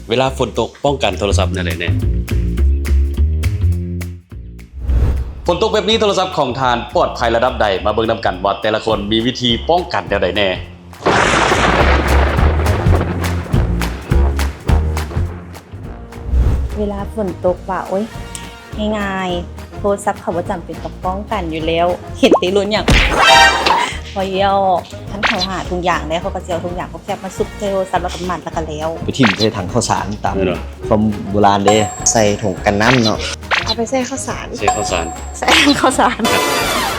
ເວລາຝົນຕົກປ້ອງກັນໂທລະສັບແນວໃດແດ່? ຝົນຕົກແບບນີ້ໂທລະສັບຂອງທ່ານປອດໄພລະດັບໃດ? ມາເບິ່ງນຳກັນວ່າແຕ່ລະຄົນມີວິທີປ້ອງກັນແນວໃດແດ່? ເວລາຝົນຕົກວ່າ ໂອ້ຍ ງ່າຍໆ ໂທລະສັບເຂົາບໍ່ຈຳເປັນຕ້ອງປ້ອງກັນຢູ່ແລ້ວ ເຫັນແຕ່ລຸ້ນຫຍັງ ບໍ່ຢອກ ຄັນເຂົາຫາຖົງຢາງແລ້ວ ເຂົາກໍຊິເອົາຖົງຢາງເຂົາແຄບມາຊຸກໃສ່ໂທລະສັບ ແລ້ວກໍມັດ ແລ້ວກໍແລ້ວ ໄປຖິ້ມໃສ່ຖັງເຂົ້າສານຕາມຄວາມໂບລານເດ້ ໃສ່ຖົງກັນນ້ຳເນາະ ເອົາໄປໃສ່ເຂົ້າສານ ໃສ່ເຂົ້າສານ ໃສ່ເຂົ້າສານ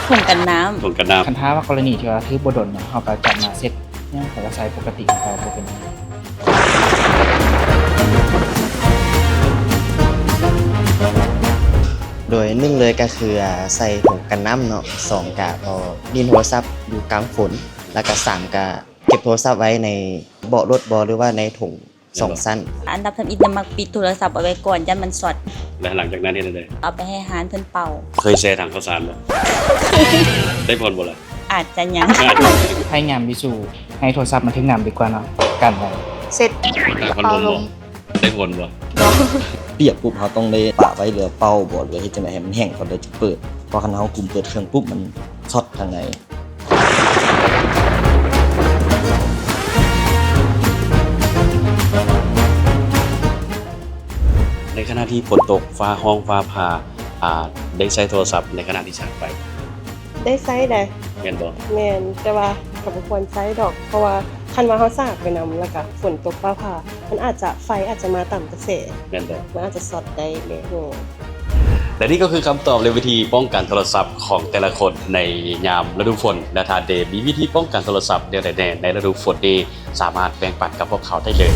ຖົງກັນນ້ຳ ຖົງກັນນ້ຳ ຄັນຖ້າວ່າກໍລະນີທີ່ວ່າຖືກບໍ່ດົນເນາະ ເຮົາກໍຈັບມາເຊັດ ຍັງເຂົາກໍໃຊ້ປົກກະຕິ ເຂົາບໍ່ເປັນຫຍັງ. ໂດຍໜຶ່ງເລີຍກໍຄື ອາ ໃສ່ຖົງກັນນ້ຳເນາະ, ສອງກະບໍ່ຫຼິ້ນໂທລະສັບຢູ່ກາງຝົນ, ແລ້ວກະສາມກະເກັບໂທລະສັບໄວ້ໃນເບາະລົດບໍ ຫຼືວ່າໃນຖົງສອງຊັ້ນ. ອັນດັບທຳອິດນະ ມັກປິດໂທລະສັບເອົາໄວ້ກ່ອນ ຢ້ານມັນຊັອດ. ແລ້ວຫຼັງຈາກນັ້ນເຮັດແນວໃດ? ເອົາໄປໃຫ້ຮ້ານເພິ່ນເປົ່າ. ເຄີຍແຊ່ຖັງເຂົ້າສານບໍ່? ໄດ້ຜົນບໍ່ລະ? ອາດຈະຍັງ. ພະຍາຍາມວິສູໃຫ້ໂທລະສັບມັນຖືກນ້ຳດີກວ່າເນາະ ກັນໄວ້. ເຊັດ ເປົ່າລົມ ໄດ້ຜົນບໍ່? ບໍ່. ປຽກປຸບ ເຮົາຕ້ອງໄດ້ປະໄວ້ ຫຼືເປົ່າບໍ ຫຼືເຮັດຈັ່ງໃດໃຫ້ມັນແຫ້ງກ່ອນ ແລ້ວຈຶ່ງເປີດ. ເພາະຄັນເຮົາກຸມເປີດເຄື່ອງປຸບ ມັນຊັອດທາງໃນ. ໃນຂະນະທີ່ຝົນຕົກ ຟ້າຮ້ອງ ຟ້າຜ່າ ອາ ໄດ້ໃຊ້ໂທລະສັບໃນຂະນະທີ່ສາກໄຟ? ໄດ້ໃຊ້ໃດ໋. ແມ່ນບໍ່? ແມ່ນ, ແຕ່ວ່າກໍບໍ່ຄວນໃຊ້ດອກ ເພາະວ່າຄັນວ່າເຮົາສາກໄປນຳ ແລ້ວກໍຝົນຕົກຟ້າຜ່າ ມັນອາດຈະ ໄຟອາດຈະມາຕາມກະແສ ແມ່ນບໍ່? ມັນອາດຈະຊັອດໄດ້ເດ້. ແລະນີ້ກໍຄືຄຳຕອບ ແລະ ວິທີປ້ອງກັນໂທລະສັບຂອງແຕ່ລະຄົນໃນຍາມລະດູຝົນ ແລະ ທ່ານເດມີວິທີປ້ອງກັນໂທລະສັບແນວໃດແດ່ໃນລະດູຝົນນີ້ ສາມາດແບ່ງປັນກັບພວກເຂົາໄດ້ເລີຍ.